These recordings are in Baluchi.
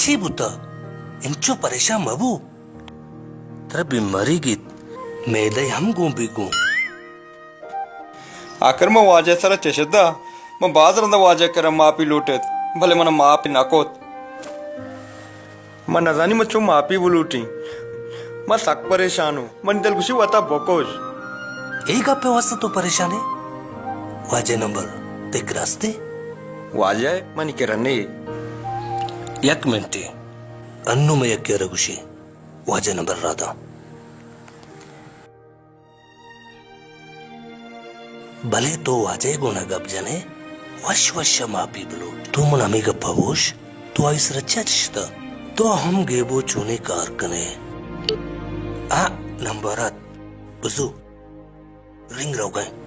چی بوتا؟ انچو پریشان مبو۔ ترا بیماری گیت، میدہ ہم گون بی گون۔ آخر من واجہ سرا چشتا، من باز رندا واجہ کرا معافی لوٹت، بلے من معاف نہ کت۔ من نزانی من چون معافی بلوٹیں۔ من سک پریشان ہوں۔ منی دل گوشی وتا بکش۔ اے گپ ء واسطہ تو پریشان ئے؟ واجہ نمبر تئی کرا استے؟ واجہ منی کرا نے۔ یک منٹے۔ انو من یکے ء را گوشی۔ واجہ نمبر را داں۔ بلے تو واجہ ء گونا گپ جن ئے، وش وش ء معافی بلوٹ۔ تو من ہمے گپ ء گوش، تو آئی سرا چیا چشتہ؟ تو ہم گیبو چونیں کار کن ئے؟ آ، نمبر ات، بزو، رنگ روگ ء۔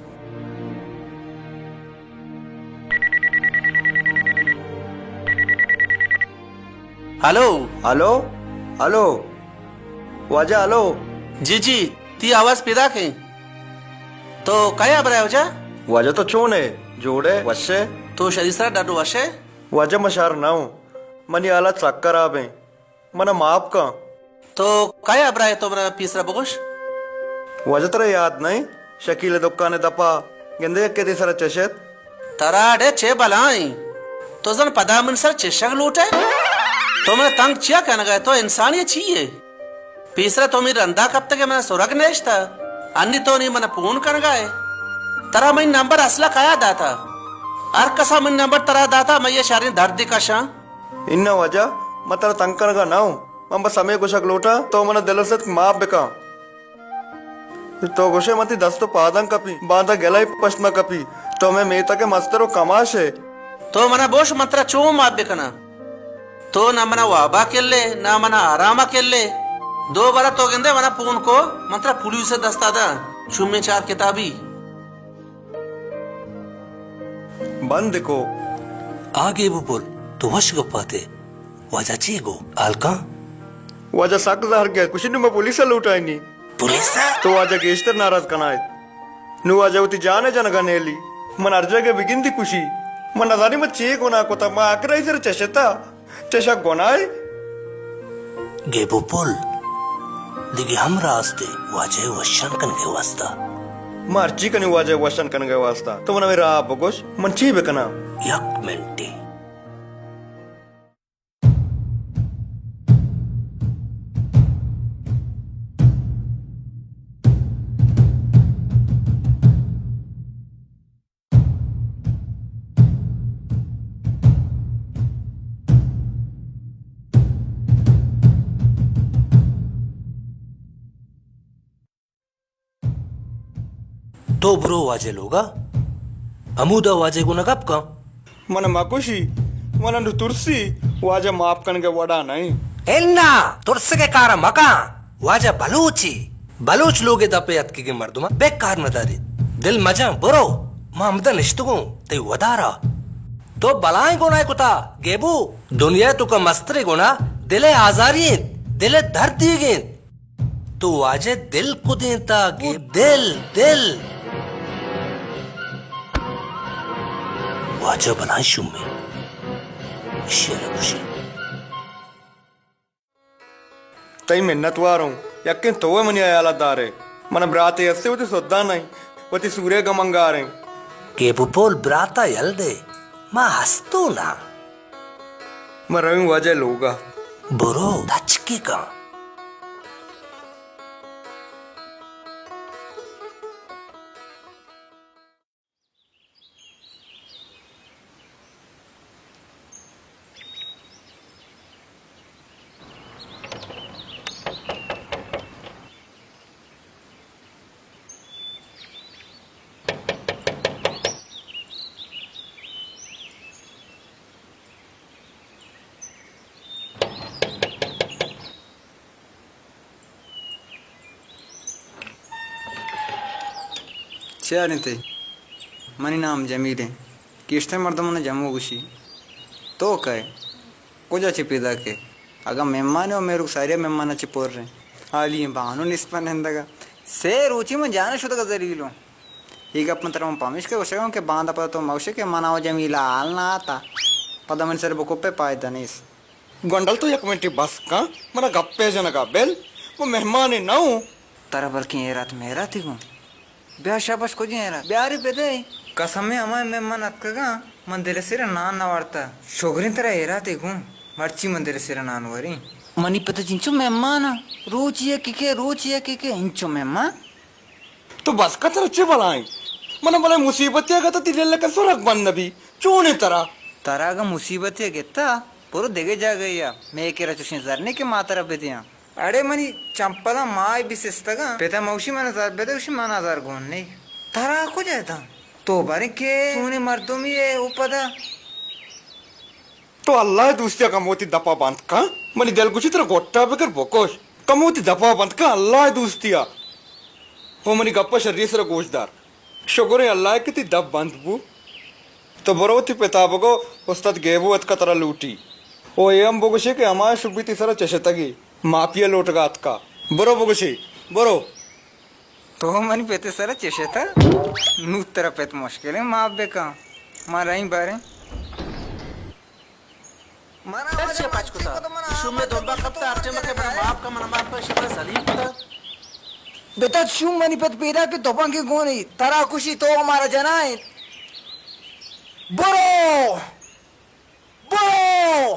ہلو۔ Hello, hello. واجہ ہلو۔ جی، جی، تئی آواز پیداک ایں۔ تو کئے ہبر ء واجہ؟ واجہ تو چون ئے؟ جوڑ ئے؟ وش ئے؟ تو شری سرا ڈڈ وش ئے؟ واجہ من شر نہ اوں۔ منی حالت سک خراب ایں۔ منا معاف کن۔ تو کئے ہبر ء ئے، تو منا پیسرا بگوش۔ واجہ ترا یاد نہ ایں؟ شکیل ء دکان ء دپا گندے یکے تئی سرا چشت۔ ترا اڑے چے بلا ایں؟ تو زن پدا من سر چشگ لوٹ ئے؟ تو من تنگ چیا کنگ ء ئے؟ تو انسانی چی ئے؟ پیسرا تو منی رندا کپتگ ئے، من سرگ نیشتہ۔ انی تو نی من پون کنگ ء ئے۔ ترا منی نمبر اصلا کیا داتا؟ ہر کسا منی نمبر ترا داتا، من یہ شریں دردی کشاں۔ اناں واجہ، من ترا تنگ کنگا نہ اوں۔ من بس ہمے گوشگ لوٹاں، تو منا دل ء صدق معاف بکن۔ تو گوشے من تئی دست و پاداں کپی، باندا گلہ ء پشت ما کپی۔ تو مئے میتگ ء مستر و کماش ئے۔ تو منا بوش من ترا چون معاف بکناں؟ تو نہ منا وابا کلے، نہ منا آراما کلے۔ دو برا تو گندے منا پون کو، من ترا پولیس ء دستا داں۔ شومیں چار کتابی۔ بند کو۔ آ گیبو پل، تو وش گپاتے۔ واجہ چی گو؟ آلکاں؟ واجہ سک زہر گیت، گوشی نوں ما پولیس ء لوٹائینی۔ پولیس ء؟ تو واجہ گیشتر ناراض کنائے۔ نوں واجہ وتی جان ء جنگا نیلی۔ من ہر جاگہ بگندی کشی۔ من نزانی من چے گناہ کتا، ما آخر ء سر چشتا۔ چشا گناہے؟ گیبو پل، دگہ ہم راہ استے واجہ ء وشان کنگ ء واسطہ۔ ما ہرچی کنیں واجہ ء وشان کنگ ء واسطہ۔ تو من ہمے راہ بگوش، من چی بکناں؟ یک منٹے۔ تو برو واجہ لوگا، ہمودا واجہ گونا گپ کن۔ من مکشی، من انو ترسی، واجہ معاف کنگے وڑا نہیں۔ انا، ترسگے کارا مکن، واجہ بلوچی، بلوچ لوگے دپے اتکگیں مردماں بے کار نداری۔ دل مجن، برو، ما ہمدا نشتگوں، تئی ودارا۔ تو بلائیں گناہ کتا، گیبو، دنیا تو کا مسترے گناہ، دل آزاری انت، دل درد دیگ انت۔ تو واجہ دل کدینتا گے دل، دل۔ واجہ بلائیں شومیں۔ اشی ء نہ گوشی۔ تئی منت واروں، یکیں تو ء منی ہیالا دارے۔ من براتے ہستے وتی سدان ء وتی سورے گمنگاریں۔ گیبو پول براتا یل دے، ما ہستوں نا۔ من رویں واجہ لوگا۔ برو، تچکی کن۔ چے حال انت تئی؟ منی نام جمیل انت۔ گیشتر مردم من جمو گوشی۔ تو کئے؟ کجا چہ پیداک ئے؟ اگاں مہمانے و مہروک ساری ء مہمان ء چہ پر انت۔ حالی ایں بانو نیست پہ نندگ ء۔ سے روچی من جان ء شتگ ء ذلیل اوں۔ اے گپ من ترا من پمیشکا گوشگ ء اوں کہ باندا پدا تو مگوشے کہ من ء جمیل ء حال نہ آتا۔ پدا منی سر بکپ ء پائدہ نیست۔ گونڈل تو یک منٹے بس کن، منا گپے جنگا بل، من مہمانے نہ اوں۔ ترا بلکیں ہیرات مہراتے گوں۔ بیا شاباش کجیں ہیرات؟ بیاری بدے۔ قسمیں ہمائیں مہمان اتکگاں، من دل سرا نان نہ وارتا۔ شگریں ترا ہیراتے گوں، مرچی من دل سرا نان وریں۔ منی پت چنچو مہمان آں، روچ یکے کے، روچ یکے کے، انچو مہمان۔ تو بس کن، ترا چے بلائیں؟ من بلائیں مصیبتے ء گتا، تئی دل کن سرگ بند نبی۔ چونیں ترا؟ ترا اگاں مصیبتے ء گتا، برو دگہ جاگہے ء۔ مئے کرا چوشیں زر نے کہ ما ترا بدیاں۔ اڑے منی چمپلاں ماہ بی سستگاں۔ پتا موشی من زر بدے، گوشی من زر گون نے۔ ترا کجا داں؟ تو باریں کہ چونیں مردمی ئے او پدا۔ تو اللہ ء دوستی ء کمو وتی دپا بند کن۔ منی دل گوشی ترا گٹا بگر بکش۔ کمو وتی دپا بند کن اللہ ء دوستی ء۔ او منی گپ ء شری سرا گوش دار۔ شگریں اللہ ء کہ تئی دپ بند بو۔ تو برو وتی پتا بگو استاد گیبو اتکا ترا لوٹی۔ او اے ہم بگوشے کہ ہما شبی تئی سرا چشتگی ماپی ء لوٹگا اتکا۔ برو بگوشے، برو۔ تو منی پت ء سرا چشتہ؟ نوں ترا پت مشکلیں معاف بکن۔ ما رئیں باریں۔ من چیا پچ کتا؟ شومے دمبا کپتا، ہر ٹیم کہ من معاف کن، من معاف کن، شما ذلیل کتا۔ بتا شوم منی پت پیدا کہ تپنگے گونی، ترا کشی تو مارا جنائیں۔ برو! برو!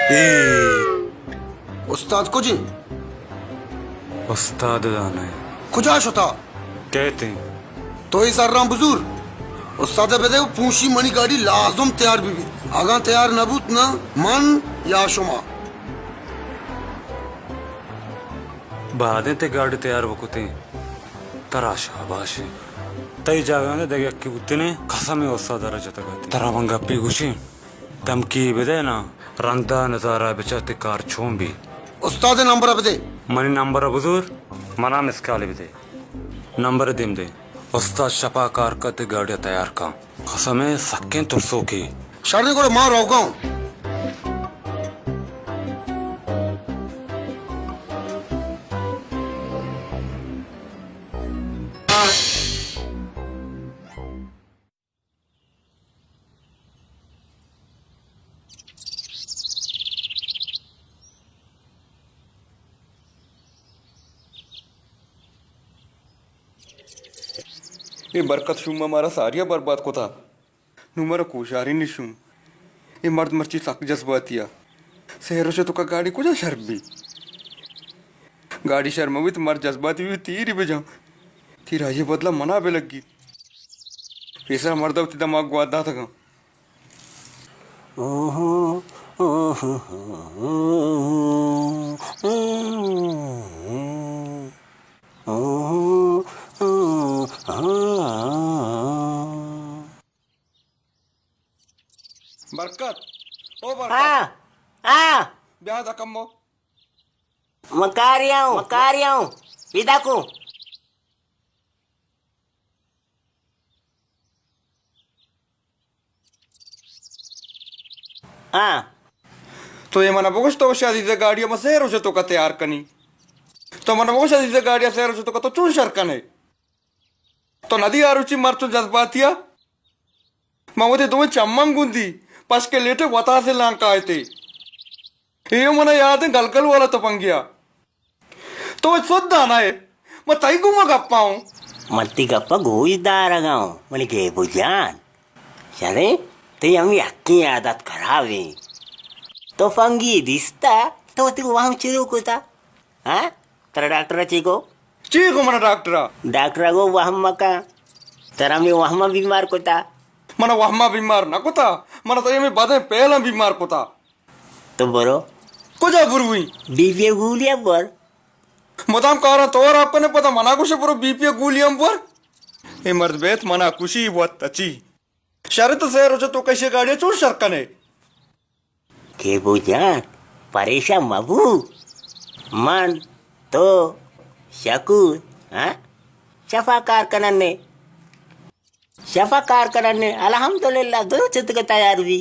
اے استاد کجے؟ استاد دانے۔ کجا شتا؟ کہتے ہیں۔ تو اے زراں بزور۔ استاد بدے پونشی منی گاڑی لازم تیار بی بی۔ اگاں تیار نہ بوت نا من یا شما۔ بعدیں تے گاڑی تیار بکتیں۔ ترا شاباشیں۔ تئی جاگہ ء دگہ یکے بوتنے، قسم استاد را جتگ ات۔ ترا من گپے گوشیں۔ دمکی بدے نا، رندا نظارہ بچار تے کار چون بی۔ استاد نمبر بدے۔ منی نمبر بزور، منا مسکال بدے۔ Number them they. استاد شپا کار کت گاڑی تیار کن۔ قسم سکیں ترسوکی۔ شریں گڑا ما روگاں۔ اے برکت شوم ء مارا ساری ء برباد کتا۔ نوں مارا کوشارین نشون۔ اے مرد مرچی سک جذباتی ء۔ سہ روچ ء توکا گاڑی کجا شر بی؟ گاڑی شر مہ بیت، مرد جذباتی بی، تیری بجاں۔ تیر آئی بدلا منا بہ لگیت۔ پیسرا مرد وتی دماغ گوات داتگاں۔ برکت، او برکت۔ ہاں، ہاں۔ بیا دا کمو۔ من کاری آؤں، من کاری آؤں۔ پیدا کو۔ ہاں۔ تو اے منا بگوش، تو شادی دے گاڑی ما سہ روچ توکا تیار کنی۔ تو منا بگوش، شادی دے گاڑی سہ روچ توکا تو چون شر کنے؟ تو ندی آ روچی مرچو جذباتیا۔ من وتی دوئیں چماں گندی، پشکے لیٹے وتاسے لانکا ات۔ اے من یاد ایں گلگل والا تپنگیا۔ تو سد دانا ئے، من تئی گوما گپا اوں۔ من تئی گپا گوش دارگا اوں، منی گیبو جان۔ شریں، تئی ہمے حقیں عادت خراب ایں۔ تپنگی دیستا، تو وتی وہم چرو کتا؟ ہاں؟ ترا ڈاکٹر ء چی گو؟ چی گو من ڈاکٹر ء؟ ڈاکٹر ء گو وہم مکن۔ ترا ہمے وہم ء بیمار کتا۔ من وہم ء بیمار نہ کتا، من تئی ہمے بدیں پہلاں بیمار کتا۔ تو برو، کجا بروی؟ بی پی گولی ءَ بور۔ مدام کاراں تو ہراب کنے، پدا منا گوشے برو بی پی گولی ہم بور۔ اے مرد بیت منا کشی وت تچی۔ شر تو سہ روچ تو کشے گاڑی چون شر کنے؟ گیبو جان، پریشان مبو۔ من، تو، شکور، ہاں؟ شفا کار کننے۔ شفا کار کننے۔ الحمدللہ، درو چتک تیار بی۔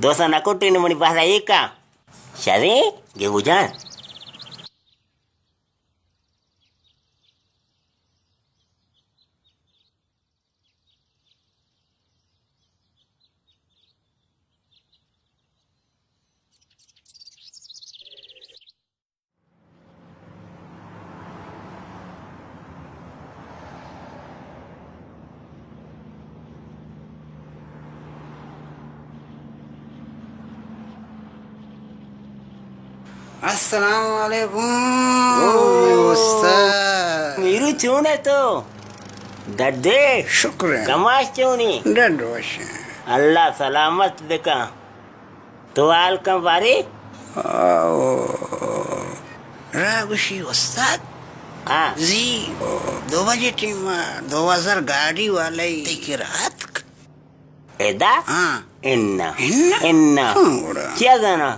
دوسا نہ کٹے نے منی بہرا ایکا۔ شرے، گیبو جان۔ السلام علیکم۔ او، استاد۔ میرو چون ئے تو؟ ڈڈ ئے؟ شکر اِنت۔ کماش چون اِنت؟ ڈڈ وش اِنت۔ اللہ سلامت بکن۔ تو حال کن بارے؟ او، را گوشی استاد۔ ہاں۔ زی دو بجے ٹیم، دو ہزار گاڑی والے تئی کرا اتک۔ ادا؟ ہاں۔ انا۔ انا؟ انا۔ ہاں، گڑا۔ چیا زانا؟